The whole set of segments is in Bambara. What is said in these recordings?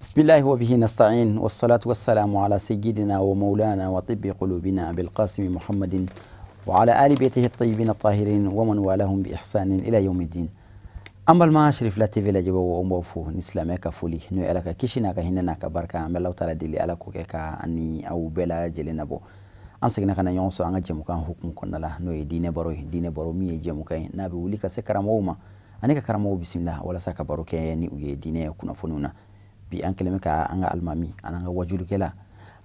بسم الله وبه نستعين والصلاة والسلام على سيدنا ومولانا وطب قلوبنا أبي القاسم محمد وعلى آل بيته الطيبين الطاهرين ومن والاهم بإحسان إلى يوم الدين. أما ما شرف لا تيفي لا جبوا وأموفو نسلامك كفولي نو إلك كيشنا كهنا كبركة أم الله تعالى دلي على كوكا أني أو بلا جلنا بو أنسكنا كنا يونسو أنغ جمكان حكم كنا لا نو دين برو دين برو مي جمكان نبي ولي كسكراموما أني كرامو بسم الله ولا سكبرو كأني ويا دين كنا فنونا bi an kɛlen bɛ ka an ka alimami an ka wajulikɛla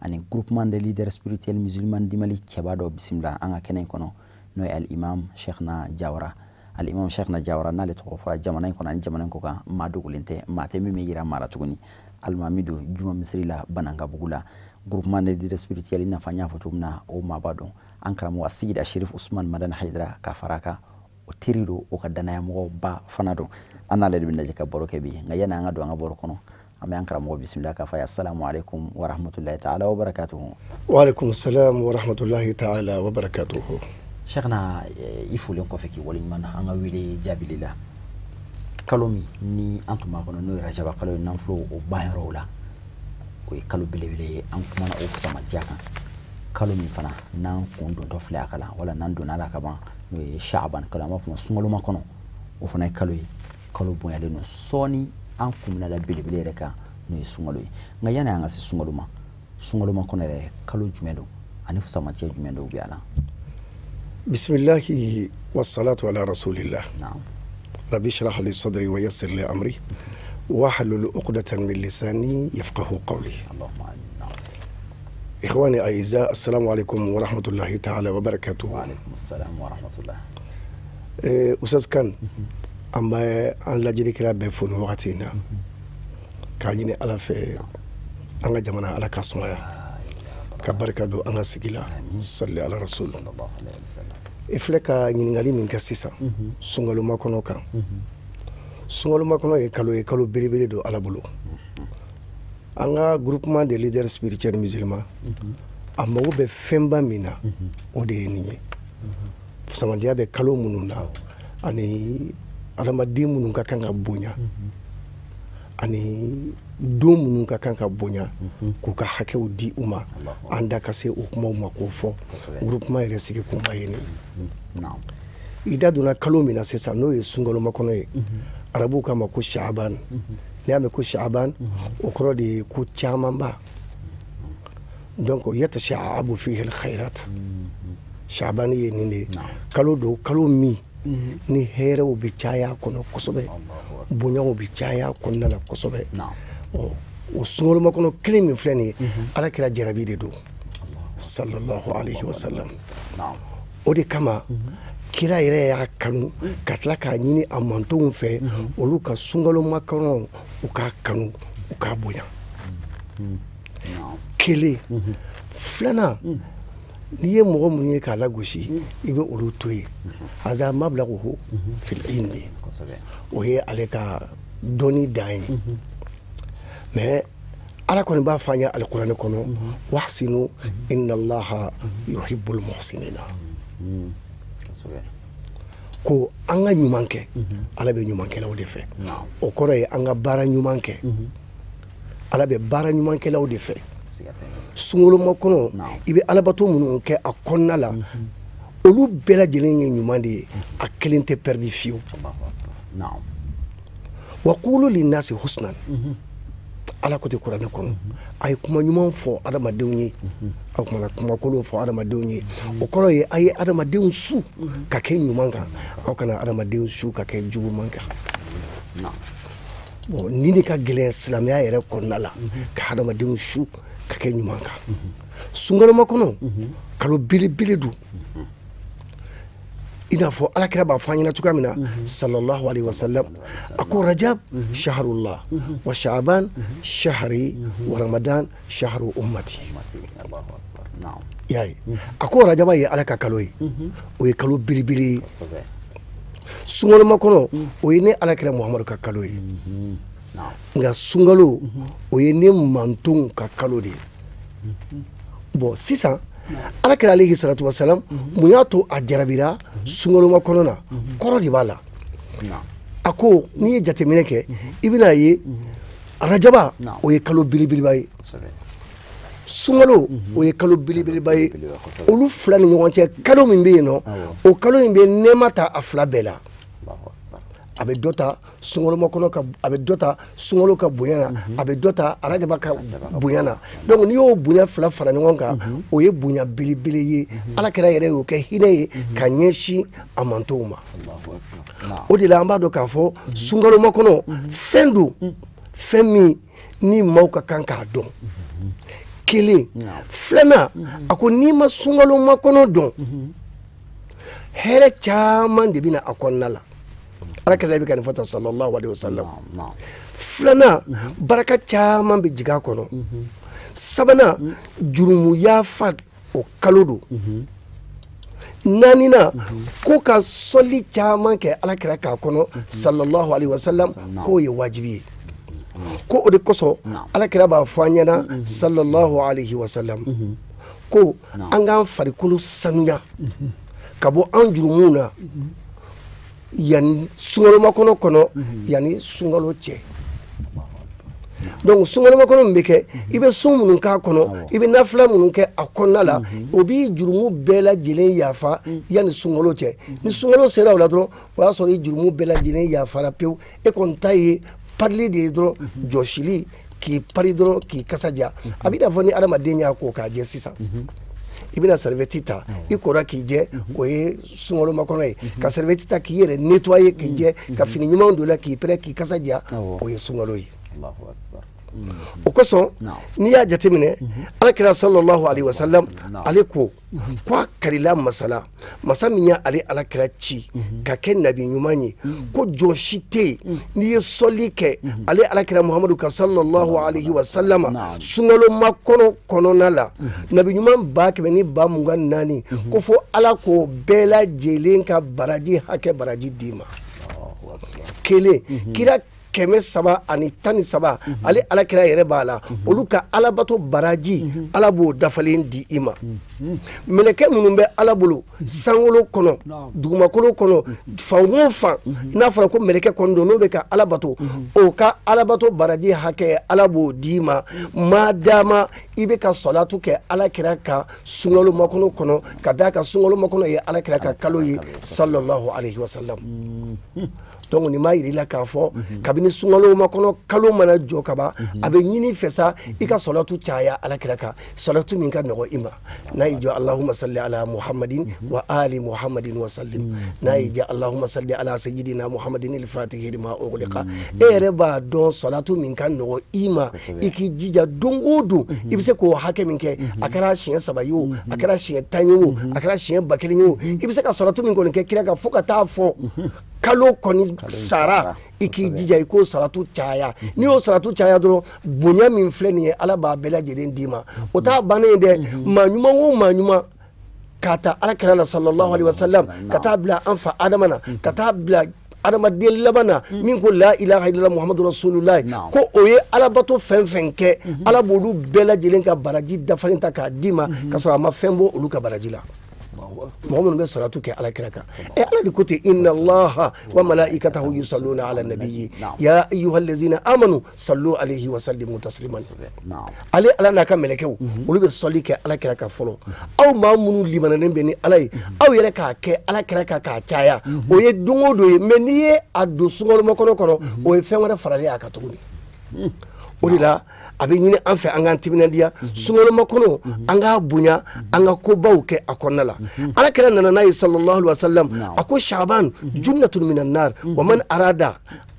ani groupement de leaders spirituels musulmans du Mali cɛba dɔ bisimila an ka kɛnɛ in kɔnɔ n'o ye al-imam Cheikhna Diawara. Al-imam Cheikhna Diawara n'ale tɔgɔ fɔra jamana in kɔnɔ ani jamana in kɔ kan maa dogolen tɛ maa tɛ min bɛ yira maa la tuguni. Alimami don juma misiri la Banankabugu la groupement de leaders spirituels i n'a fɔ an y'a fɔ cogo min na o maaba don an karamɔgɔ Sigida Sherif Usman Madani Hayidara ka fara a kan o teri don o ka danayamɔgɔba fana don an n'ale de bɛ lajɛ ka baro kɛ bi nka yanni an ka don an ka baro kɔnɔ an bɛ an karamɔgɔ bisimila k'a fɔ a ye assalamu alaikum wa rahmatullahi ta'ala wa barakatuhu. Wa alaikum salam wa rahmatullahi ta'ala wa barakatuhu. Cheikhna i folen kɔfɛ k'i waleɲuman na an ka wele jaabili la kalo min ni an tun b'a kɔnɔ n'o ye Rajaba kalo ye n'an filɛ o banyɔrɔw la o ye kalo belebele ye an kumana o fisamantiya kan kalo min fana n'an kun dontɔ filɛ a kalan wala n'an donna a la ka ban n'o ye Sha'ban kalo an b'a fɔ o ma sunkaloma kɔnɔ o fana ye kalo ye kalo bonyalen don sɔɔni an kun bɛna da belebele yɛrɛ kan n'o ye sunkalo ye nka yanni an ka se sunkalo ma sunkaloma kɔnɔ yɛrɛ kalo jumɛn don ani fisamantiya jumɛn dɔw bɛ a la. Bisimilahi wassalatu ala rasulillah. Naam. Rabbi shrah li sadri wa yassir li amri wahlul uqdatan min lisani yafqahu qawli. Allahumma amin. Ikhwani a'izza, assalamu alaikum wa rahmatullahi ta'ala wa barakatuhu. Wa alaikum assalam wa rahmatullah. Ustaz Kan, an bɛ an lajɛlikɛla bɛɛ fo nin wagati in na k'a ɲini Ala fɛ an ka jamana Ala ka sumaya ka barika don an ka sigi la salli ala rasul. I filɛ ka ɲininkali min kɛ sisan sunkaloma kɔnɔ kan sunkaloma kɔnɔ ye kalo belebele don Ala bolo. An ka groupement des leaders spirituels musulmans a mago bɛ fɛnba min na o de ye nin ye. Fisamandiya bɛ kalo minnu na ani adamaden minnu ka kan ka bonya ani don minnu ka kan ka bonya k'u ka hakɛw di u ma an da ka se o kumaw ma k'o fɔ groupement yɛrɛ sigi kunba ye nin ye. I da donna kalo min na sisan n'o ye sunkaloma kɔnɔ ye arabuw k'a ma ko Sha'ban. N'i y'a mɛn ko Sha'ban o kɔrɔ de ye ko camanba donc yatasha'abu fihi al-khairat. Sha'ban ye nin de ye kalo don kalo min ni hɛrɛw bɛ caya kɔnɔ kosɛbɛ bonyaw bɛ caya kɔnɔna la kosɛbɛ. O sunkaloma kɔnɔ kelen min filɛ nin ye Ala kira jarabi de don sallallahu alayhi wa sallam. O de kama kira yɛrɛ y'a kanu ka tila k'a ɲini a mantonw fɛ olu ka sunkaloma kɔnɔ u k'a kanu u k'a bonya. Kelen filanan n'i ye mɔgɔ mun ye k'a lagosi i bɛ olu to yen haza mablaghuhu fil ilmi o ye ale ka dɔnni dan ye mais Ala kɔni b'a fɔ an ye alikuranɛ kɔnɔ wahsinu inna Allaha yuhibbul muhsinina ko an ka ɲuman kɛ Ala bɛ ɲumankɛlaw de fɛ. O kɔrɔ ye an ka baara ɲuman kɛ Ala bɛ baara ɲumankɛlaw de fɛ. Sunkaloma kɔnɔ i bɛ alabato minnu kɛ a kɔnɔna la olu bɛɛ lajɛlen ye ɲuman de ye a kelen tɛ pɛridi fiyewu. Wa qulu linnasi husnan Ala ko ten kuranɛ kɔnɔ a ye kuma ɲuman fɔ adamadenw ye a kumana kumakolon fɔ adamadenw ye o kɔrɔ ye a ye adamadenw su ka kɛ ɲuman kan aw kana adamadenw su ka kɛ juguman kan. Bon nin de ka gɛlɛn silamɛya yɛrɛ kɔnɔna la ka adamadenw su ka kɛ ɲuman kan. Sunkaloma kɔnɔ kalo belebele don i n'a fɔ Ala kira b'a fɔ an ɲɛna cogoya min na sallallahu alayhi wa sallam a ko Rajab shahrullah wa Sha'ban shahri wa Ramadan shahru ummati. I y'a ye a ko Rajaba ye Ala ka kalo ye o ye kalo belebele ye. Sunkaloma kɔnɔ o ye ne Ala kira Muhamadu ka kalo ye nka sunkalo o ye ne mantonw ka kalo de ye. Bon sisan Ala kira alayhi salatu wasalam mun y'a to a jarabira sunkaloma kɔnɔ na kɔrɔ de b'a la. A ko n'i ye jateminɛ kɛ i bɛna ye Arajaba o ye kalo belebeleba ye, sunkalo o ye kalo belebeleba ye. Olu fila ni ɲɔgɔn cɛ kalo min bɛ yen nɔ, o kalo in bɛ nɛɛma ta a fila bɛɛ la. A bɛ dɔ ta sunkalomakɔnɔ ka, a bɛ dɔ ta sunkalo ka bonya na, a bɛ dɔ ta arajaba ka bonya na. Donc n'i y'o bonya fila fara ɲɔgɔn kan, o ye bonya belebele ye. Ala kɛra yɛrɛ y'o kɛ hinɛ ye ka ɲɛsin a mantow ma. O de la an b'a dɔn k'a fɔ sunkalomakɔnɔ fɛn don, fɛn min ni maaw ka kan k'a dɔn. Kelen filanan, a ko n'i ma sunkalomakɔnɔ dɔn, hɛrɛ caman de bɛ na a kɔnɔna la. Ala kɛra bɛ ka nin fɔ tan sallallahu alaihi wasallam. Filanan, baraka caman bɛ jigin a kɔnɔ. Sabanan, jurumu yafa o kalo don. Naaninan, ko ka sɔli caman kɛ ala kɛra k'a kɔnɔ sallallahu alaihi wasallam, k'o ye wajibi ye. Ko o de kosɔn ala kɛra b'a fɔ an ɲɛna sallallahu alaihi wasallam ko an k'an farikolo sanuya ka bɔ an jurumuw na yanni sunkalomakɔnɔ kɔnɔ, yanni sunkalo cɛ. Donc sunkalomakɔnɔ min bɛ kɛ, i bɛ sun minnu k'a kɔnɔ, i bɛ nafila minnu kɛ a kɔnɔna la, o b'i jurumu bɛɛ lajɛlen yafa yanni sunkalo cɛ. Ni sunkalo sera o la dɔrɔn, o y'a sɔrɔ i jurumu bɛɛ lajɛlen yafara pewu. E kɔni ta ye parili de ye dɔrɔn, jɔsili, k'i pari dɔrɔn, k'i kasa diya. A b'i n'a fɔ ni adamaden y'a ko k'a jɛ sisan, i bɛna serviette ta, i kora k'i jɛ, o ye sunkalomakɔnɔ ye. Ka serviette ta k'i yɛrɛ nettoyer k'i jɛ, ka fini ɲumanw don la k'i pɛrɛ k'i kasa diya, o ye sunkalo ye. O kosɔn n'i y'a jateminɛ, ala kira sallallahu alaihi wasallam ale ko ko a karila masala, masa min y'ale ala kira ci ka kɛ nabi ɲuman ye, ko jɔn si tɛ yen n'i ye sɔli kɛ ale ala kira Muhamadu ka sallallahu alaihi wasallam sunkalomakɔnɔ kɔnɔna la, nabi ɲuman 124 ko fo ala k'o bɛɛ lajɛlen ka baraji hakɛ baraji d'i ma. Kelen, kira 313 ale ala kira yɛrɛ b'a la, olu ka alabato baraji ala b'o dafalen di i ma. Mɛlɛkɛ minnu bɛ ala bolo sankolo kɔnɔ, dugumakolo kɔnɔ, fan o fan n'a fɔra ko mɛlɛkɛ kɔni don n'o bɛ ka alabato, o ka alabato baraji hakɛ ala b'o d'i ma. Maadama i bɛ ka salatu kɛ ala kira ka sunkalomakɔnɔ kɔnɔ, ka d'a kan sunkalomakɔnɔ ye ala kira ka kalo ye sallallahu alaihi wasallam. Donc nin b'a yira i la k'a fɔ kabini sunkalomakɔnɔ kalo mana jɔ ka ban, a bɛ ɲini fɛ sa i ka salatu caya ala kira kan, salatu min ka nɔgɔ i ma. N'a y'i jɔ Allahumma salli ala Muhammadin wa ali Muhammadin wa sallim, n'a y'i jɔ Allahumma salli ala sayyidina Muhammadin al-fatihi lima ughliqa, e yɛrɛ b'a dɔn salatu min ka nɔgɔ i ma, i k'i jija don o don i bɛ se k'o hakɛ min kɛ, a kɛra siɲɛ 3 ye o, a kɛra siɲɛ 10 ye o, a kɛra siɲɛ 1000 ye o, i bɛ se ka salatu min kɔni kɛ kira kan fo ka taa fɔ kalo kɔni sara, i k'i jija i k'o salatu caya. N'i y'o salatu caya dɔrɔn, bonya min filɛ nin ye ala b'a bɛɛ lajɛlen d'i ma. O t'a bannen ye dɛ, maa ɲuman o maa ɲuman, k'a ta ala kira la sallallahu alaihi wasallam ka taa bila an fa Adama na, ka taa bila adamaden laban na min ko la ilaha illallah muhammadu rasulullah, ko o ye alabato fɛn fɛn kɛ, ala b'olu bɛɛ lajɛlen ka baraji dafalen ta k'a d'i ma, k'a sɔrɔ a ma fɛn bɔ olu ka baraji la. Mɔgɔ minnu bɛ salatu kɛ ala kira kan, ɛ ala de ko ten, inna allaha wa malaikatahu yusalluna ala nabiyyi ya ayyuhallazina amanu sallu alayhi wa sallimu tasliman. Ale ala n'a ka mɛlɛkɛw olu bɛ sɔli kɛ ala kira kan fɔlɔ. Aw maa minnu limananen bɛ ni ala ye, aw yɛrɛ k'a kɛ ala kira kan k'a caya, o ye don o don ye. Mais n'i ye a don sunkalomakɔnɔ kɔnɔ, o ye fɛn wɛrɛ faralen a kan tuguni. O de la a bɛ ɲini an fɛ an k'an timinandiya sunkalomakɔnɔ, an k'a bonya, an ka kobaw kɛ a kɔnɔna la. Ala kira nana n'a ye sallallahu alaihi wasallam, a ko shaban junnatun minan nar wa man arada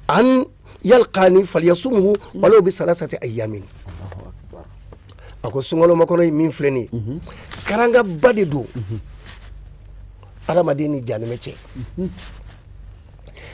an yalqani falyasumhu walau bi salasati ayyamin. A ko sunkalomakɔnɔ ye min filɛ nin ye, karangaba de don adamaden ni janimɛ cɛ.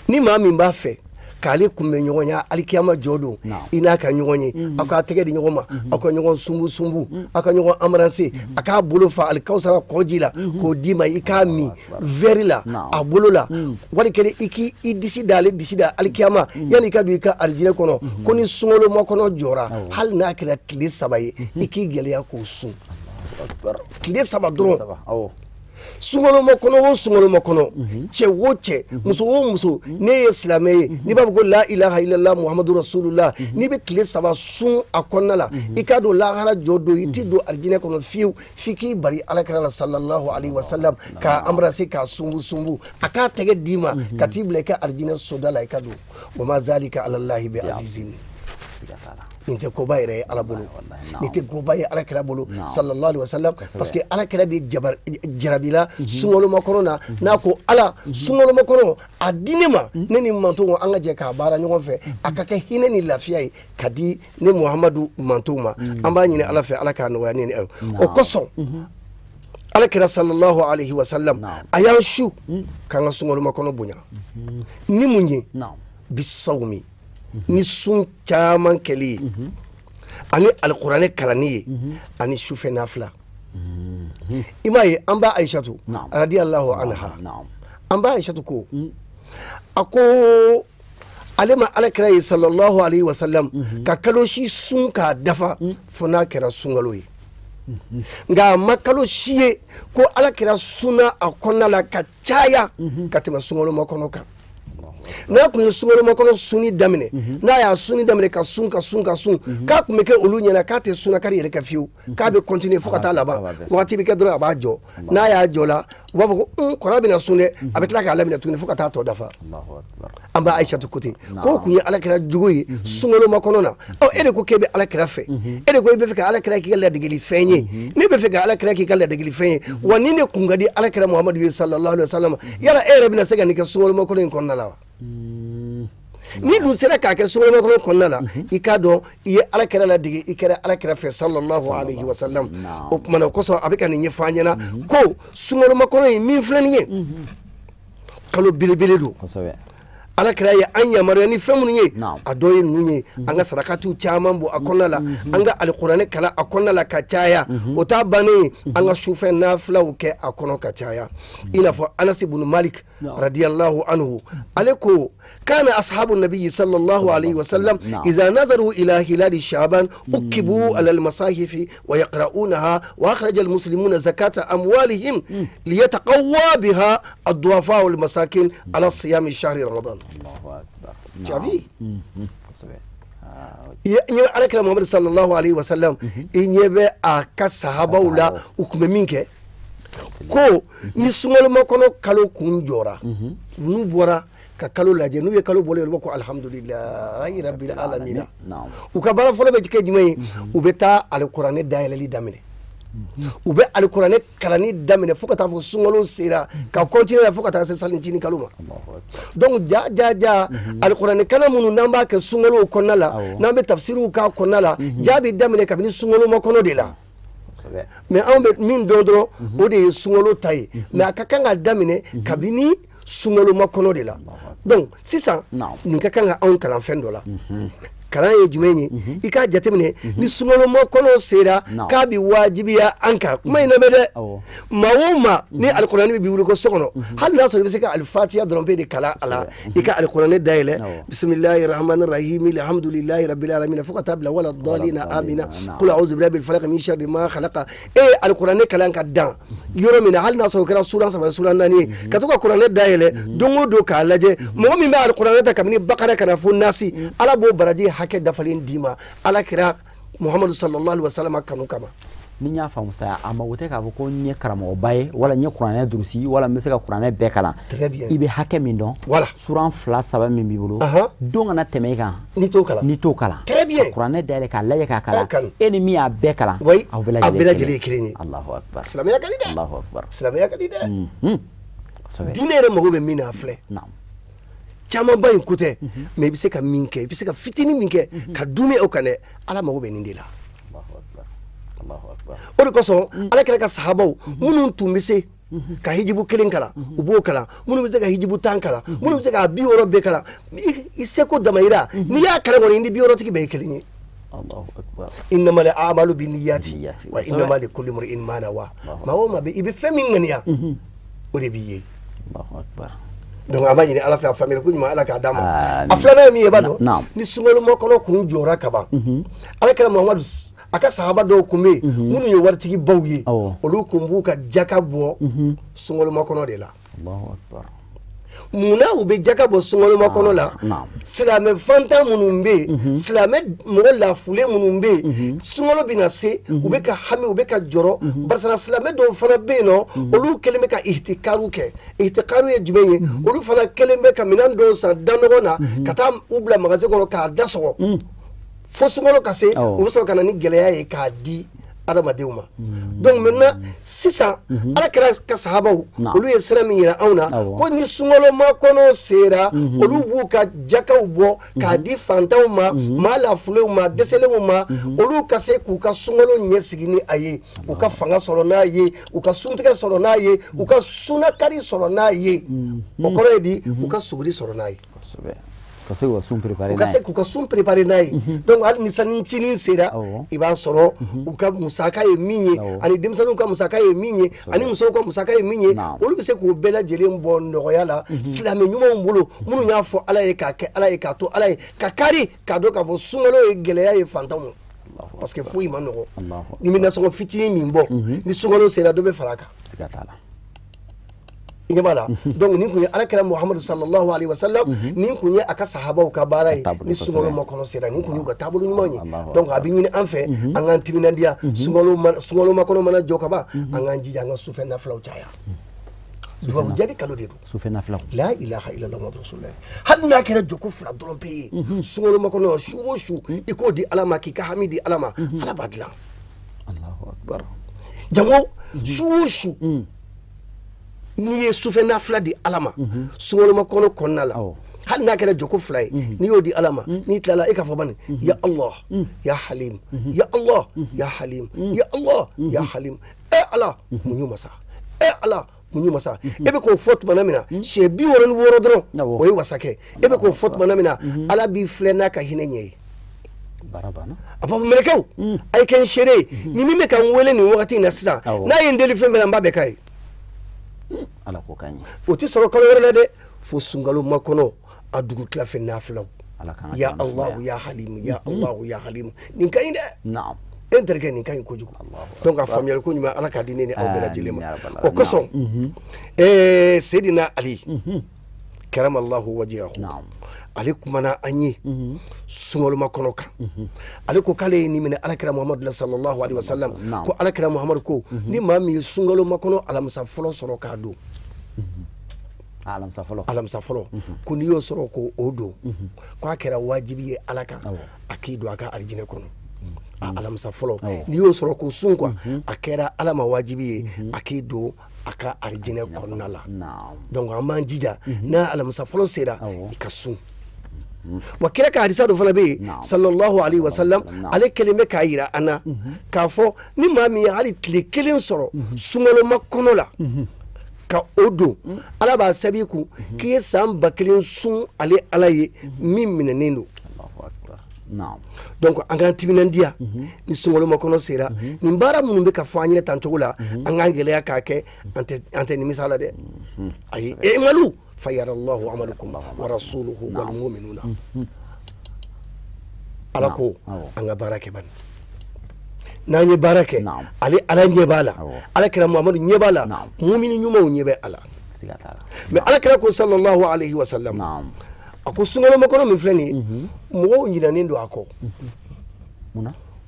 Ni maa min b'a fɛ k'ale kunbɛ ɲɔgɔn ya alikiyama jɔ don, i n'a ka ɲɔgɔn ye, aw k'a tɛgɛ di ɲɔgɔn ma, aw ka ɲɔgɔn sunbu sunbu, aw ka ɲɔgɔn embrasser, a k'a bolo fa alikawusara kɔji la k'o d'i ma, i k'a min verre la a bolo la, wali kelen i k'i disi da ale disi da alikiyama, yanni i ka don i ka arijinɛ kɔnɔ. Ko ni sunkalomakɔnɔ jɔra, hali n'a kɛra tile 3 ye, i k'i gɛlɛya k'o sun tile 3 dɔrɔn. Sunkalo makɔnɔ o sunkalo makɔnɔ, cɛ o cɛ, muso o muso, ne ye silamɛ ye, n'i b'a fɔ ko la ilaha illallah muhammadu rasulullah, n'i bɛ tile 3 sun a kɔnɔna la, i k'a dɔn lahara jɔ don, i t'i don arijinɛ kɔnɔ fiyewu f'i k'i bari alakira la sallallahu alaihi wa sallam, k'a embrasser, k'a sunbu sunbu, a k'a tɛgɛ d'i ma ka t'i bila i ka arijinɛ soda la i ka don. Wa ma zalika ala llahi bi azizin. Nin tɛ koba yɛrɛ ye Ala bolo, nin tɛ koba ye Ala kira bolo sallallahu alaihi wasallam, parce que Ala kira de jarabila sunkalo makɔnɔ na, n'a ko Ala sunkalo makɔnɔ a di ne ma, ne ni mantonw an ka jɛ k'a baara ɲɔgɔn fɛ, a ka kɛ hinɛ ni lafiya ye ka di ne Muhamadu mantonw ma. An b'a ɲini Ala fɛ, Ala k'a nɔgɔya ne ni aw. O kosɔn Ala kira sallallahu alaihi wasallam a y'an su k'an ka sunkalo makɔnɔ bonya ni mun ye? Bisawmi, ni sun caman kɛli ye, ani alikuranɛ kalanni ye, ani sufɛ nafila. I m'a ye, an ba Ayisatu radiyallahu anha, an ba Ayisatu ko a ko ale ma Ala kira ye sallallahu alaihi wasallam ka kalo si sun k'a dafa fo n'a kɛra sunkalo ye. Nka a ma kalo si ye ko Ala kira sunna a kɔnɔna la ka caya ka tɛmɛ sunkalo makɔnɔ kan. N'a kun ye sunkalo makɔnɔ sunni daminɛ, n'a y'a sunni daminɛ ka sun ka sun ka sun, k'a kun bɛ kɛ olu ɲɛna k'a tɛ sunnakari yɛrɛ kɛ fiyewu, k'a bɛ continuer fo ka taa laban. Wagati bɛ kɛ dɔrɔn a b'a jɔ, n'a y'a jɔ la u b'a fɔ ko kɔrɔ bɛna sun dɛ, a bɛ tila k'a laminɛ tuguni fo ka taa tɔ dafa. An b'a Ayisatu ko ten, k'o kun ye Ala kira jogo ye sunkalo makɔnɔ na. Ɔ e de ko k'e bɛ Ala kira fɛ, e de ko e bɛ fɛ ka Ala kira k'i ka ladegeli fɛn ye, ne bɛ fɛ ka Ala kira k'i ka ladegeli fɛn ye, wa ni ne kun ka di Ala kira Muhamadu ye sallallahu alaihi wasallam, yala e yɛrɛ bɛna se ka nin kɛ sunkalo makɔnɔ in kɔnɔna la wa? Ni dun sera k'a kɛ sunkalo makɔnɔ kɔnɔna la, i k'a dɔn i ye Ala kira ladege, i kɛra Ala kira fɛ sallallahu alaihi wasallam. O kumana o kosɔn a bɛ ka nin ɲɛfɔ an ɲɛna ko sunkalo makɔnɔ in min filɛ nin ye, kalo belebele don. Ala kira ye an yamaruya ni fɛn minnu ye, a dɔ ye ninnu ye, an ka sarakatiw caman bɔ a kɔnɔna la, an ka alikuranɛ kalan a kɔnɔna la ka caya, o t'a bannen ye, an ka sufɛ nafilaw kɛ a kɔnɔ ka caya. I n'a fɔ Anas ibn Malik radiyallahu anhu, ale ko kana ashabu nabiyyi sallallahu alaihi wasallam iza nazaru ila hilali shaban ukibu ala almasahifi wa yaqra'unaha wa akhraja almuslimuna zakata amwalihim liyataqawwa biha ad-du'afa wal masakin ala siyami shahri ramadan. Tu as vu? Ala kira Muhammad sallallahu alaihi wasallam i ɲɛ bɛ a ka sahabaw la, u kun bɛ min kɛ ko ni sunkalo makɔnɔ kalo kun jɔra, n'u bɔra ka kalo lajɛ, n'u ye kalo bɔlen ye, u b'a ko alhamdulilahi rabbil alamina. U ka baara fɔlɔ bɛ kɛ jumɛn ye? U bɛ taa alikuranɛ dayɛlɛli daminɛ, u bɛ alikuranɛ kalanni daminɛ fo ka taa fɔ sunkalo sera ka continuer fo ka taa se salincinin kalo ma. Donc ja ja ja alikuranɛ kalan minnu n'an b'a kɛ sunkalo kɔnɔna la, n'an bɛ tafsiriw k'a kɔnɔna la, ja bɛ daminɛ kabini sunkalo makɔnɔ de la. Mais anw bɛ min dɔn dɔrɔn o de ye sunkalo ta ye, mais a ka kan ka daminɛ kabini sunkalo makɔnɔ de la. Donc sisan nin ka kan ka anw kalan fɛn dɔ la. Kalan ye jumɛn ye? I k'a jateminɛ ni sunkalo makɔnɔ sera k'a bɛ wajibiya an kan. Kuma in lamɛn dɛ, maa o maa ni alikuranɛ b'i bolo ko so kɔnɔ, hali n'a sɔrɔ i bɛ se ka alifatiya dɔrɔn pe de kalan a la, i ka alikuranɛ dayɛlɛ bisimilahi rahmani rahimi alhamdulilahi rabbil alamin fo ka taa bila wala dalina amina qul a'udhu birabbil falaq min sharri ma khalaqa. E ye alikuranɛ kalan ka dan yɔrɔ min na, hali n'a sɔrɔ o kɛra suran 3 suran 4 ye, ka to ka kuranɛ dayɛlɛ don o don k'a lajɛ. Mɔgɔ min bɛ alikuranɛ ta kabini bakara ka na fo nasi, Ala b'o baraji hakɛ dafalen d'i ma Ala kira Muhammadu sallallahu alaihi wasallam kanu kama. Ni n y'a faamu sa, a mago tɛ k'a fɔ ko n ye karamɔgɔba ye wala n ye kuranɛ durusi wala n bɛ se ka kuranɛ bɛɛ kalan. I bɛ hakɛ min dɔn, suran 2 3 min b'i bolo, don kana tɛmɛ i kan n'i t'o kalan. N'i t'o kalan. Kuranɛ dayɛlɛ k'a lajɛ k'a kalan, e ni min y'a bɛɛ kalan, aw bɛɛ lajɛlen ye kelen ye. Allahu akbar. Silamɛya ka di dɛ. Allahu akbar. Silamɛya ka di dɛ. Diinɛ yɛrɛ mago bɛ min na a filɛ. Camanba in ko tɛ, mais i bɛ se ka min kɛ, i bɛ se ka fitinin min kɛ ka dumuni o kan dɛ, Ala mago bɛ nin de la. O de kosɔn Ala kira ka sahabaw minnu tun bɛ se ka hijibu 1 kalan, u b'o kalan, minnu bɛ se ka hijibu 10 kalan, minnu bɛ se ka 60 bɛɛ kalan, i seko damayira, n'i y'a kalan kɔni i ni 60tigi bɛɛ ye kelen ye. Innamal a'malu binniyati wa innama likulli imri'in ma nawa. Maa o maa bɛ i bɛ fɛn min ŋaniya, o de b'i ye. Donc an b'a ɲini Ala fɛ a faamuyali ko ɲuman Ala k'a d'a ma. A filanan ye min ye i b'a dɔn, ni sunkalo makɔnɔ kun jɔra ka ban, Ala kira Muhamadu a ka sahaba dɔw kun bɛ yen minnu ye waritigi baw ye, olu kun b'u ka jaka bɔ sunkalo makɔnɔ de la. Munna u bɛ jaka bɔ sunkalo makɔnɔ la? Silamɛ fantan minnu bɛ yen, silamɛ mɔgɔ lafulen minnu bɛ yen, sunkalo bɛna se, u bɛ ka hami, u bɛ ka jɔrɔ, barisa silamɛ dɔw fana bɛ yen nɔ, olu kɛlen bɛ ka ihtikaru kɛ. Ihtikaru ye jumɛn ye? Olu fana kɛlen bɛ ka minɛn dɔw san danɔgɔ na ka taa u bila magasin kɔnɔ k'a da sɔgɔ fo sunkalo ka se, u bɛ sɔrɔ ka na ni gɛlɛya ye k'a di adamadenw ma. Donc maintenant sisan Ala kɛra ka sahabaw olu ye sira min yira anw na ko ni sunkalo makɔnɔ sera, olu b'u ka jakaw bɔ k'a di fantanw ma, maa lafulenw ma, dɛsɛlenw ma, olu ka se k'u ka sunkalo ɲɛsigi ni a ye, u ka fanga sɔrɔ n'a ye, u ka suntigɛ sɔrɔ n'a ye, u ka sunakari sɔrɔ n'a ye. O kɔrɔ ye di? U ka suguri sɔrɔ n'a ye. Ka se k'u ka sun préparer n'a ye. U ka se k'u ka sun préparer n'a ye. Donc hali ni sanni ncinin sera, i b'a sɔrɔ u ka musaka ye min ye, ani denmisɛnninw ka musaka ye min ye, ani musow ka musaka ye min ye, olu bɛ se k'o bɛɛ lajɛlen bɔ nɔgɔya la silamɛ ɲumanw bolo, minnu y'a fɔ Ala ye k'a kɛ Ala ye, k'a to Ala ye, ka kari k'a dɔn k'a fɔ sunkalo ye gɛlɛya ye fantanw ma, parce que foyi ma nɔgɔ. Ni bɛ nasɔngɔ fitinin min bɔ, ni sunkalo sera dɔ bɛ fara a kan. Siga t'a la. I ɲɛ b'a la. Donc nin kun ye Ala kira Muhamadu sallallahu alaihi wa sallam, nin kun ye a ka sahabaw ka baara ye ni sunkalo makɔnɔ sera, nin kun y'u ka taabolo ɲuman ye. Donc a bɛ ɲini an fɛ an k'an timinandiya, sunkalo makɔnɔ mana jɔ ka ban, an k'an jija an ka sufɛ nafilaw caya. Dubabu jaabi kalo de don. Sufɛ nafilaw. La ilaha illallah Muhammadu rasulullah. Hali n'a kɛra jɔko fila dɔrɔn pe ye, sunkalo makɔnɔ su o su i k'o di Ala ma, k'i ka hami di Ala ma, Ala b'a dilan. Allahu akbar. Jango su o su n'i ye sufɛ nafila di Ala ma sunkalo makɔnɔ kɔnɔna la, hali n'a kɛra jɔko fila ye, n'i y'o di Ala ma, n'i tilala e k'a fɔ bani ya Allah ya Halim, ya Allah ya Halim, ya Allah ya Halim, e Ala muɲu masa, e Ala muɲu masa. E bɛ k'o fɔ tuma min na siɲɛ 66 dɔrɔn, o ye wasa kɛ. E bɛ k'o fɔ tuma min na, Ala b'i filɛ n'a ka hinɛ ɲɛ ye. A b'a fɔ mɛlɛkɛw, a ye kɛ n seere ye, ni min bɛ ka n wele nin wagati in na sisan, n'a ye n deli fɛn fɛn na, n b'a bɛɛ k'a ye. Ala ko ka ɲi. O tɛ sɔrɔ kalo wɛrɛ la dɛ, fo sunkalo makɔnɔ a dugu tila fɛ nafilaw. Ya Allah ya Halim, ya Allah ya Halim, nin ka ɲi dɛ. E n terikɛ, nin ka ɲi kojugu. Donc a faamuyali ko ɲuman Ala k'a di ne ni aw bɛɛ lajɛlen ma. O kosɔn Seydina Ali karamallahu wajihahu, ale kumana an ye sunkalo makɔnɔ kan. Ale ko k'ale ye nin minɛ Ala kira Muhamadu la sallallahu alaihi wasallam, ko Ala kira Muhamadu ko ni maa min ye sunkalo makɔnɔ alamisa fɔlɔ sɔrɔ k'a don, alamisa fɔlɔ, ko n'i y'o sɔrɔ k'o don, k'a kɛra wajibi ye Ala kan a k'i don a ka arijinɛ kɔnɔ. A alamisa fɔlɔ n'i y'o sɔrɔ k'o sun quoi, a kɛra Ala ma wajibi ye a k'i don a ka arijinɛ kɔnɔna la. Donc an b'an jija n'a alamisa fɔlɔ sera i ka sun. Wa kira ka hadisa dɔ fana bɛ yen sallallahu alaihi wa sallam, ale kɛlen bɛ k'a yira an na k'a fɔ ni maa min ye hali tile kelen sɔrɔ sunkalo makɔnɔ la ka o don, Ala b'a sɛbɛn i kun k'i ye san 1000 sun ale Ala ye min minɛnen don. Donc an k'an timinandiya ni sunkalo makɔnɔ sera, nin baara minnu bɛ ka fɔ an ɲɛna tan cogo la, an k'an gɛlɛya k'a kɛ, an tɛ nimisa la dɛ. Ayi, i'malu fayarallahu amalukum wa rasuluhu wal mu'minuna. Ala ko an ka baara kɛ bani, n'an ye baara kɛ, ale Ala ɲɛ b'a la, Ala kira Muhamadu ɲɛ b'a la, mumini ɲumanw ɲɛ bɛ a la. Mais Ala kira ko sallallahu alaihi wa sallam, a ko sunkalo makɔnɔ min filɛ nin ye, mɔgɔw ɲinɛnen don a kɔ.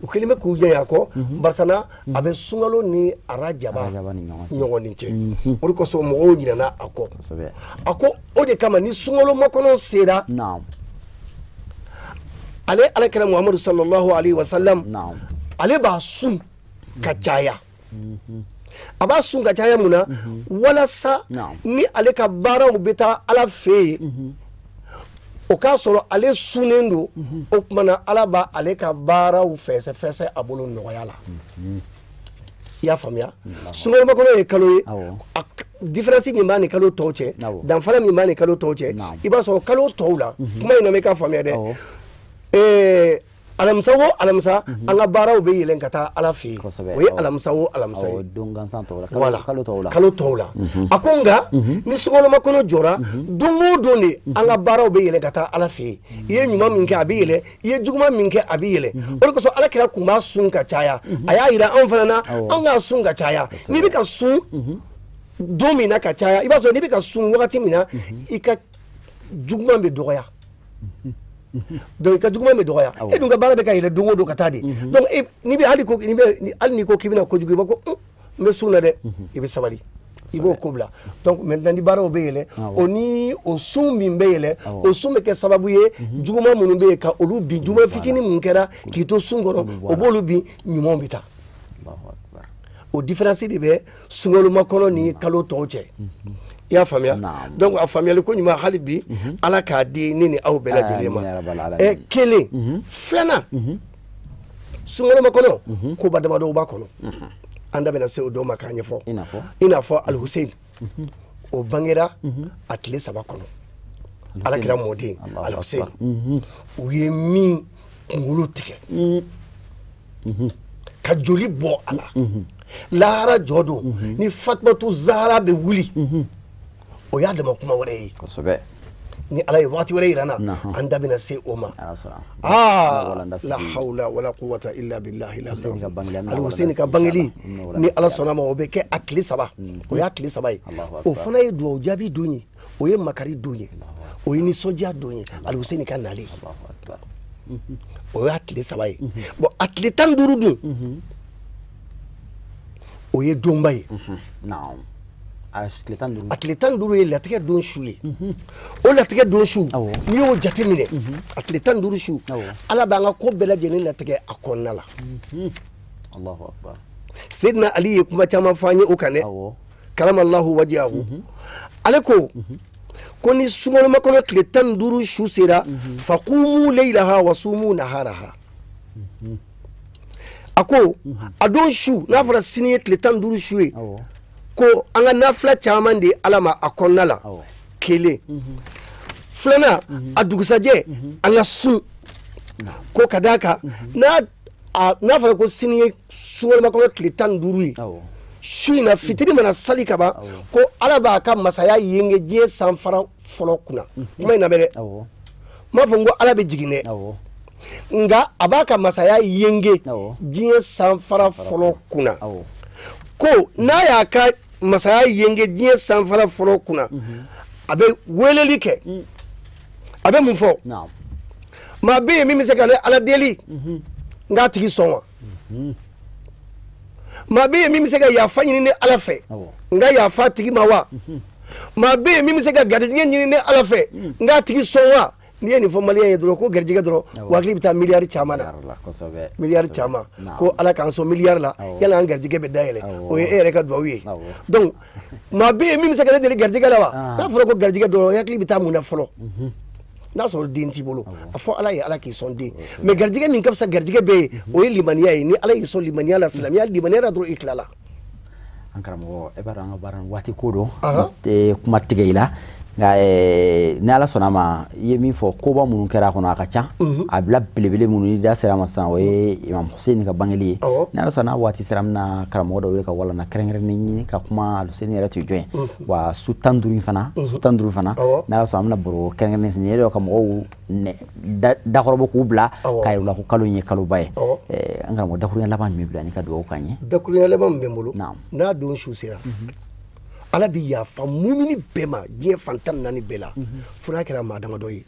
U kɛlen bɛ k'u janya a kɔ, barisa a bɛ sunkalo ni arajaba ɲɔgɔn ni cɛ, o de kosɔn mɔgɔw ɲinɛna a kɔ. A ko o de kama ni sunkalo makɔnɔ sera, ale Ala kira Muhamadu sallallahu alaihi wa sallam, ale b'a sun ka caya. A b'a sun ka caya mun na? Walasa ni ale ka baaraw bɛ taa Ala fɛ yen, o k'a sɔrɔ ale sunnen don, o tuma na Ala b'a ale ka baaraw fɛsɛfɛsɛ a bolo nɔgɔya la. I y'a faamuya? Sunkalo makɔnɔ ye kalo ye, différence min b'a ni kalo tɔw cɛ, danfara min b'a ni kalo tɔw cɛ, i b'a sɔrɔ kalo tɔw la, kuma in na mɛ i k'a faamuya dɛ. Alamisa o alamisa, an ka baaraw bɛ yɛlɛn ka taa Ala fɛ yen. O ye alamisa o alamisa ye. Don gansan tɔw la, kalo tɔw la. Kalo tɔw la. A ko nka ni sunkalomakɔnɔ jɔra, don o don de an ka baaraw bɛ yɛlɛn ka taa Ala fɛ yen. I ye ɲuman min kɛ a bɛ yɛlɛn, i ye juguman min kɛ a bɛ yɛlɛn. O de kosɔn Ala kira kun b'a sun ka caya. A y'a yira anw fana na, anw k'a sun ka caya. N'i bɛ ka sun don min na ka caya, i b'a sɔrɔ n'i bɛ ka sun wagati min na, i ka juguman bɛ dɔgɔya. Donc i ka juguman bɛ dɔgɔya. E dun ka baara bɛ ka yɛlɛ don o don ka taa de. Donc n'i bɛ hali ko n'i bɛ hali n'i ko k'i bɛna kojugu, i b'a ko n bɛ sun na dɛ, i bɛ sabali, i b'o ko bila. Donc maintenant ni baaraw bɛ yɛlɛ, o ni o sun min bɛ yɛlɛ, o sun bɛ kɛ sababu ye juguman minnu bɛ yen ka olu bin, juguman fitinin mun kɛra k'i to sun kɔnɔ, o b'olu bin, ɲumanw bɛ taa. O différence de bɛ sunkalomakɔnɔ ni kalo tɔw cɛ. I y'a faamuya? Donc a faamuyali ko ɲuman hali bi Ala k'a di ne ni aw bɛɛ lajɛlen ma. Kelen filanan, sunkalomakɔnɔ koba damadɔw b'a kɔnɔ, an da bɛna se o dɔw ma k'a ɲɛfɔ. I n'a fɔ Alhusein, o bangera a tile 3 kɔnɔ. Ala kira mɔden Alhusein, u ye min kunkolo tigɛ ka joli bɔ a la, lahara jɔ don ni Fatumatu Zahara bɛ wuli, o y'a dama kuma wɛrɛ ye. Kosɛbɛ. Ni Ala ye waati wɛrɛ yira n na, an da bɛna se o ma. Aa, la hawla wala quwwata illa billahi. Alhusein ka bangeli, ni Ala sɔnna ma, o bɛ kɛ a tile 3. O y'a tile 3 ye. O fana ye duwawu jaabi don ye, o ye makari don ye, o ye nisɔndiya don ye, Alhusein ka nalen. O y'a tile 3 ye. Bon, a tile 15 dun, o ye donba ye. A tile 15 ye latigɛ don su ye. O latigɛ don su, n'i y'o jateminɛ, a tile 15 su, Ala b'an ka ko bɛɛ lajɛlen latigɛ a kɔnɔna la. Seydina Ali ye kuma caman fɔ an ye o kan dɛ. Karamallahu wajihahu. Ale ko ko ni sunkalomakɔnɔ tile 15 su sera, faqumu laylaha wa sumu naharaha. A ko a don su, n'a fɔra sini ye tile 15 su ye, ko an ka nafila caman di Ala ma a kɔnɔna la. Kelen filanan, a dugusajɛ an ka sun, ko ka d'a kan n'a fɔra ko sini ye sunkalomakɔnɔ tile 15 ye, su in na fitiri mana sali ka ban, ko Ala b'a ka masaya yenge diɲɛ sanfara fɔlɔ kunna. Kuma in lamɛn dɛ, n m'a fɔ n ko Ala bɛ jigin dɛ, nka a b'a ka masaya yenge diɲɛ sanfara fɔlɔ kunna. Ko n'a y'a ka masaya yenge diɲɛ sanfara fɔlɔ kunna, a bɛ weleli kɛ, a bɛ mun fɔ? Maa bɛ yen min bɛ se ka ne Ala deli n k'a tigi sɔn wa? Maa bɛ yen min bɛ se ka yafa ɲini ne Ala fɛ n ka yafa tigi ma wa? Maa bɛ yen min bɛ se ka garijɛgɛ ɲini ne Ala fɛ n k'a tigi sɔn wa? N'i ye nin fɔ maliyɛn ye dɔrɔn, ko garijɛgɛ dɔrɔn, wa hakili bɛ taa miliyari caman na, miliyari caman. Ko Ala k'an sɔn miliyari la, yala an garijɛgɛ bɛ dayɛlɛ, o ye e yɛrɛ ka duwawu ye. Donc maa bɛ yen min bɛ se ka ne deli garijɛgɛ la wa? N'a fɔra ko garijɛgɛ dɔrɔn, hakili bɛ taa mun na fɔlɔ? N'a sɔrɔ den t'i bolo, a fɔ Ala ye Ala k'i sɔn den. Mais garijɛgɛ min ka fisa garijɛgɛ bɛɛ ye, o ye limaniya ye. Ni Ala y'i sɔn limaniya la, silamɛya limaniya la dɔrɔn, i tilala. An karamɔgɔ, e b'a dɔn an ka baara waati ko don, tɛ kuma tigɛ i la, nka ni Ala sɔnna a ma, i ye min fɔ, koba minnu kɛra a kɔnɔ a ka ca. A bila belebele minnu ni da sera a ma sisan, o ye Imam Hussein ka bangeli ye. Ni Ala sɔnna, n'a waati sera, an bɛna karamɔgɔ dɔ wele ka walanda kɛrɛnkɛrɛnnen ɲini ka kuma Hussein yɛrɛ tun ye jɔn ye. Wa su 15 in fana, su 15 fana, ni Ala sɔnna, an bɛna baro kɛrɛnkɛrɛnnen nin ye ka mɔgɔw dakɔrɔbɔ k'u bila k'a yir'u la ko kalo in ye kaloba ye. An karamɔgɔ, dakuruɲɛ laban jumɛn bila ni ka dugawu k'an ye? Dakuruɲɛ laban min bɛ n bolo, n'a don su sera, Ala bɛ yafa mumini bɛɛ ma diɲɛ fan 14 bɛɛ la, fo n'a kɛra maa damadɔ ye.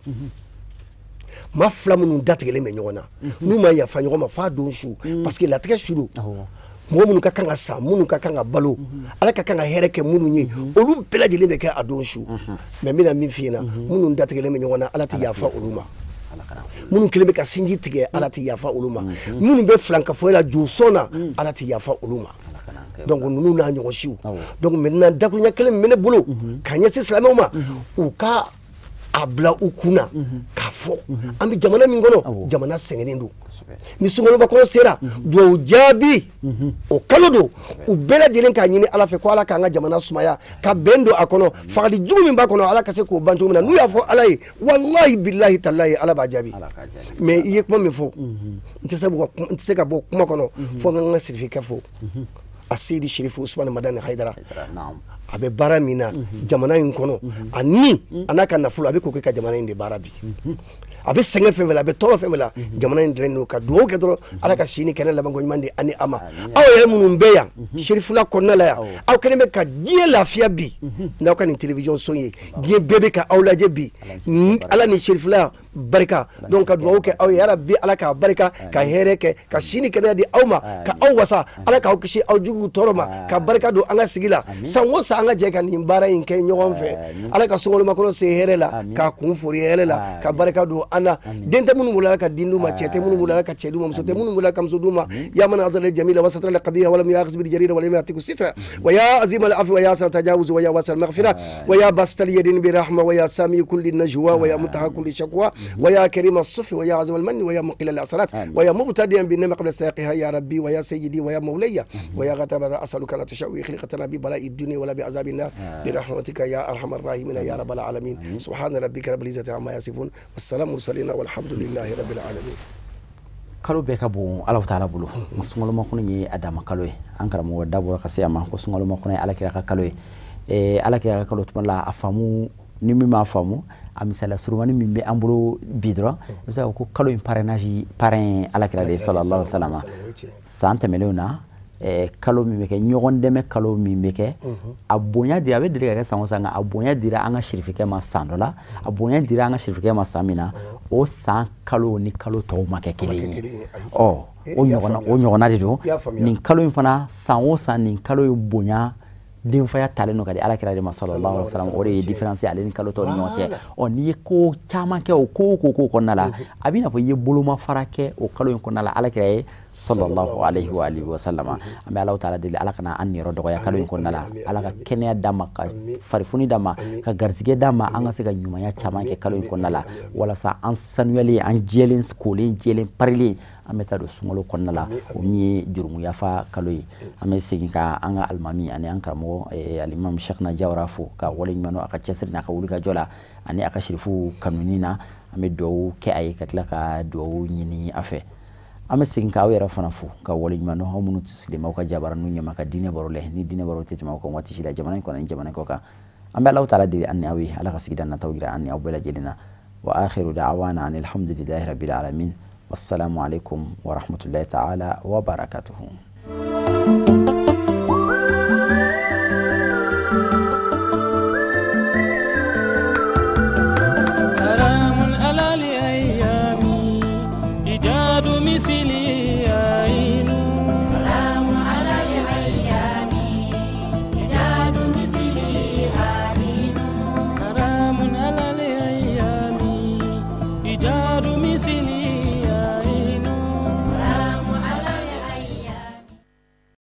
Maa fila minnu datigɛlen bɛ ɲɔgɔn na, n'u ma yafa ɲɔgɔn ma f'a don su, parce que latigɛ su don. Mɔgɔ minnu ka kan ka sa, minnu ka kan ka balo, Ala ka kan ka hɛrɛ kɛ minnu ye, olu bɛɛ lajɛlen bɛ kɛ a don su. Mais n bɛna min f'i ɲɛna, minnu datigɛlen bɛ ɲɔgɔn na, Ala tɛ yafa olu ma. Minnu kelen bɛ ka sinji tigɛ, Ala tɛ yafa olu ma. Minnu bɛ filankafoya la josɔn na, Ala tɛ yafa olu ma. Donc ninnu n'a ɲɔgɔn siw. Donc maintenant dakuruɲɛ kelen min bɛ ne bolo ka ɲɛsin silamɛw ma, u ka A bila u kunna k'a fɔ an bɛ jamana min kɔnɔ, jamana sɛgɛnnen don. Ni sunkaloba kɔnɔ sera, duwawu jaabi o kalo don. U bɛɛ lajɛlen k'a ɲini Ala fɛ ko Ala k'an ka jamana sumaya, ka bɛn don a kɔnɔ, fagali jugu min b'a kɔnɔ, Ala ka se k'o ban cogo min na. N'u y'a fɔ Ala ye, walahi bilahi talahi, Ala b'a jaabi. Mais i ye kuma min fɔ, n tɛ se ka bɔ kuma kɔnɔ fo n ka sirifikɛ fo, a Seyidi Sherifu Usumani Madani Hayidara. A bɛ baara min na jamana in kɔnɔ, ani a n'a ka nafolo, a bɛ k'o kɛ ka jamana in de baara bi. A bɛ sɛgɛn fɛn fɛn la, a bɛ tɔɔrɔ fɛn fɛn la, jamana in dilannen don. Ka dugawu kɛ dɔrɔn, Ala ka si ni kɛnɛ labanko ɲuman di ani a ma. Aw yɛrɛ minnu bɛ yan Serifula kɔnɔna la yan, aw kɛlen bɛ ka diɲɛ lafiya bi n'aw ka nin télévision so ye. Diɲɛ bɛɛ bɛ ka aw lajɛ bi, Ala ni Serifula barika. Donc ka dugawu kɛ aw ye, yarabi Ala k'a barika, ka hɛrɛ kɛ, ka si ni kɛnɛya di aw ma, ka aw wasa, Ala k'aw kisi aw juguw tɔɔrɔ ma, ka barika don an ka sigi la. San o san an ka jɛ ka nin baara in kɛ ɲɔgɔn fɛ. Ala ka sunkalo makɔnɔ se hɛrɛ la, k'a kun fori hɛrɛ la, ka barika don an na. Den tɛ minnu bolo, Ala ka den d'u ma. Cɛ tɛ minnu bolo, Ala ka cɛ d'u ma. Muso tɛ minnu bolo, Ala ka muso d'u ma. Ya man azala jamila wa satara al-qabiha wa lam ya'khudh bil jarira wa lam ya'tiku sitra wa ya azim al-afwi wa ya asra tajawuz wa ya wasi al-maghfira wa ya basta al-yadin bi rahma wa ya sami kulli najwa wa ya muntaha kulli shakwa wa ya karim as-sufi wa ya azim al-manni wa ya muqil al-asarat wa ya mubtadi'an bin ni'am qabla saqiha ya rabbi wa ya sayyidi wa ya mawlayya wa ya ghataba as'aluka la tushawi khilqatana bi bala'i ad-dunya wala bi azabi an-nar bi rahmatika ya arhamar rahimin ya rabbal alamin. Subhana rabbika rabbil izzati amma yasifun wassalamu mursalina walhamdulillahi rabbil alamin. Kalo bɛɛ ka bon Ala taala bolo. Sunkalo makɔnɔ ye a dama kalo ye. An karamɔgɔ da bɔra ka se a ma ko sunkalo makɔnɔ ye Ala kira ka kalo ye. Ala kira ka kalo tuma la, a faamu ni min m'a faamu, a misaliya surumani min bɛ an bolo bi dɔrɔn, i bɛ se ka ko kalo in parrainage parrain Ala kira de ye sallallahu alaihi wasallam. San tɛmɛnenw na, kalo min bɛ kɛ ɲɔgɔn dɛmɛ, kalo min bɛ kɛ, a bonya dira, a bɛ deli ka kɛ san o san, nka a bonya dira an ka sirifikɛ ma san dɔ la. A bonya dira an ka sirifikɛ ma san min na, o san kalo ni kalo tɔw ma kɛ kelen ye. Ɔ o ɲɔgɔnna de don nin kalo in fana. San o san nin kalo in bonya denfaya talen don ka di Ala kira de ma sallallahu alaihi wasallam. O de ye différence ale ni kalo tɔw ni ɲɔgɔn cɛ. Ɔ n'i ye ko caman kɛ o ko kɔnɔna la, a b'i n'a fɔ i ye bolomafara kɛ o kalo in kɔnɔna la Ala kira ye sallallahu alaihi wa alihi wasallam. An bɛ Ala taala deli, Ala kana an niyɔrɔ dɔgɔya kalo in kɔnɔna la. Ala ka kɛnɛya d'an ma, ka farifoni d'an ma, ka garisɛgɛ d'an ma, an ka se ka ɲumanya caman kɛ kalo in kɔnɔna la, walasa an sanuyalen, an jɛlen, kolen jɛlen, parilen, an bɛ taa don sunkalo kɔnɔna la, o min ye jurumu yafa kalo ye. An bɛ segin ka an ka alimami ani an karamɔgɔ alimami Cheikhna Jawara fo ka waleɲuman dɔn a ka cɛsiri n'a ka wulikajɔ la ani a ka sirifu kanuni na. An bɛ dugawu kɛ a ye ka tila ka dugawu ɲini a fɛ. An bɛ segin k'aw yɛrɛ fana fo ka waleɲuman dɔn, aw minnu sigilen b'aw ka jabaraninw ɲɛma ka diinɛ baro lɛ ni diinɛ baro tɛ tɛmɛ aw kan waati si la, jamana in kɔnɔ ni jamana kɔ kan. An bɛ Alahu taala deli an ni aw ye, Ala ka sigida nataw jira an ni aw bɛɛ lajɛlen na. Wa akhiru da'wana anil hamdulillahi rabbil alamin. Wassalamu alaikum wa rahmatullahi ta'ala wa barakatuhu.